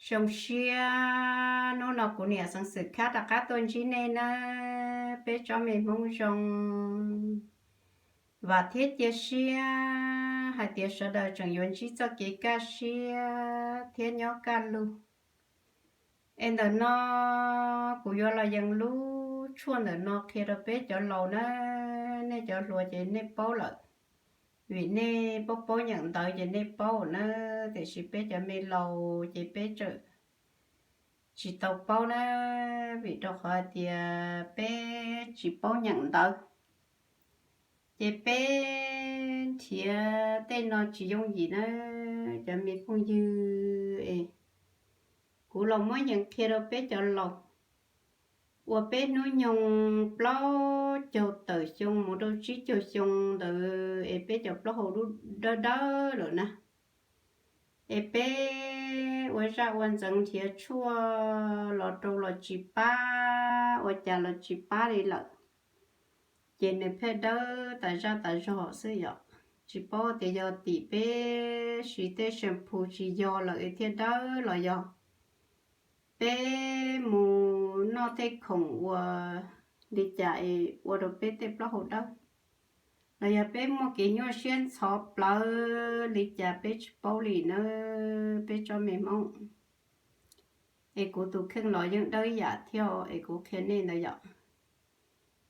Zoo siab hnub no kuv niam Xeev Xwm Khab rov qab tuaj ntsib nej nawb peb tsob me Hmoob zoo. Vam thiab cia siab hais tias sawv daws tseem yuav ntsib txoj kev kaj siab thiab nyob kaj lug. Es ntawm no kuv yuav los yees lub tshuaj ntawm no qhia rau peb cov laus na, nej cov hluas ces nej paub lawm, vim nej paub paub nyeem ntawv ces nej paub na, tiam sis peb cov me laus ces peb tseem tsis tau paub na, vim rau qhov hais tias peb tsis paub nyeem ntawv. Ces peb nrhiav tej no tsis yooj yim na, cov me phooj ywg es, kuv los muab yees qhia rau peb cov laus. Ua peb hnub nyoog plaub caug tawm xyoo mus rau tsib caug xyoo ntawd es peb cov plaub hau dub dawb dawb lawm na. Es peb ua zaj ua ntxeev nrhiav tshuaj los rau los tsis pab, ua cas los tsis pab li lawm. Ces nws pheej dawb tas zaj tas zog xwb yom. Tsis paub tias yog tim peb siv tej shampoo tsis yog lawm es thiaj dawb los yog peb mus noj tej khoom ua li cas es ua rau peb tej plaub hau dawb, los yog peb muaj kev nyuaj siab ntxhov plawv li cas peb tsis paub li na, peb tsob me Hmoob. Es kuv tus kheej los yeej dawb yam thiab es kuv qhia nej ntawd yom.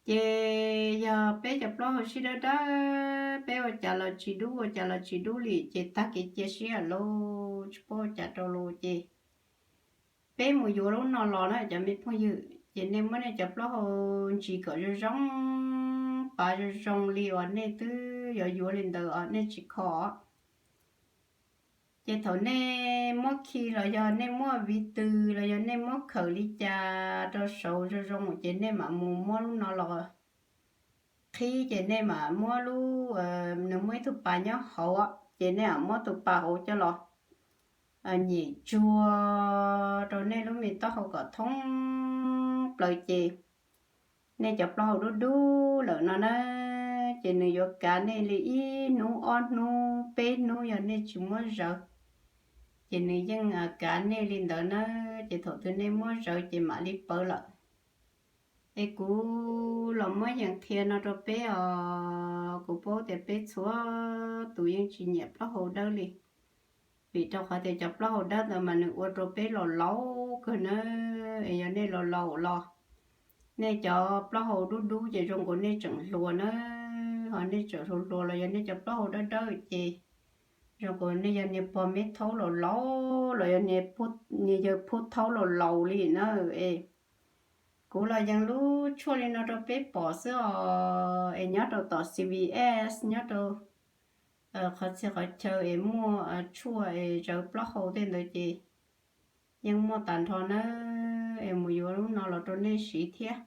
Ces yog peb cov plaub hau sib dawb dawb, peb ua cas los tsis dub, ua cas los tsis dub li, ces tag kev cia siab lawm, tsis paub ua cas rau lawm ces peb mus yuav lub no los na cov me phooj ywg, ces nej muab nej cov plaub hau ntsis kom zoo zoo, pav zoo zoo li uas nej twb yuav yuav li ntawd os, nej tsis kho. Ces thaum nej muab khi los yog nej muab viv tw los yog nej muab khawm li cas rau saud zoo zoo ces nej mam mus muab lub no los qhib, ces nej mam muab lub, nws muaj ib tug pas nyob hauv, ces nej mam muab tus pas hauv coj los nyem tsuag rau nej lub me taub hau kom thoob plaws ces nej cov plaub hau dub dub lawm no na, ces nws yuav kav nej li ib hnub ob hnub peb hnub yog nej tsis muab zawv, ces nws yeej kav nej li ntawd na, ces thaum twg nej muab zawv ces mam li pawv lawm. Es kuv los muab yees qhia no rau peb os, kuv paub tias peb txhua tus yeej tsis nyiam plaub hau dawb li, vim rau qhov tias cov plaub hau dawb ntawd mas nws ua rau peb los laus kawg na. Es yog nej los laus los nej cov plaub hau dub dub ces zoo nkaus nej tseem hluas na, ho nej tseem hluas hluas los yog nej cov plaub hau dawb dawb ces zoo nkaus nej yog niag pog me thaub los laus los yog niag yawg phub thaub los laus li na. Es kuv los yees lub tshuaj li no rau peb pom xwb os, es nyob rau tom C V S, nyob rau qhov txhia qhov chaw es muaj tshuaj es zawv plaub hau tej ntawd ces yeej muaj tas nrho na, es mus yuav lub no los rau nej siv thiab.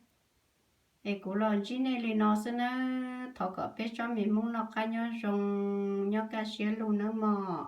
Es kuv los ntsib nej li no xwb nawb, thov kom peb tsob me Hmoob noj qab nyob zoo, nyob kaj siab lug nawb mog.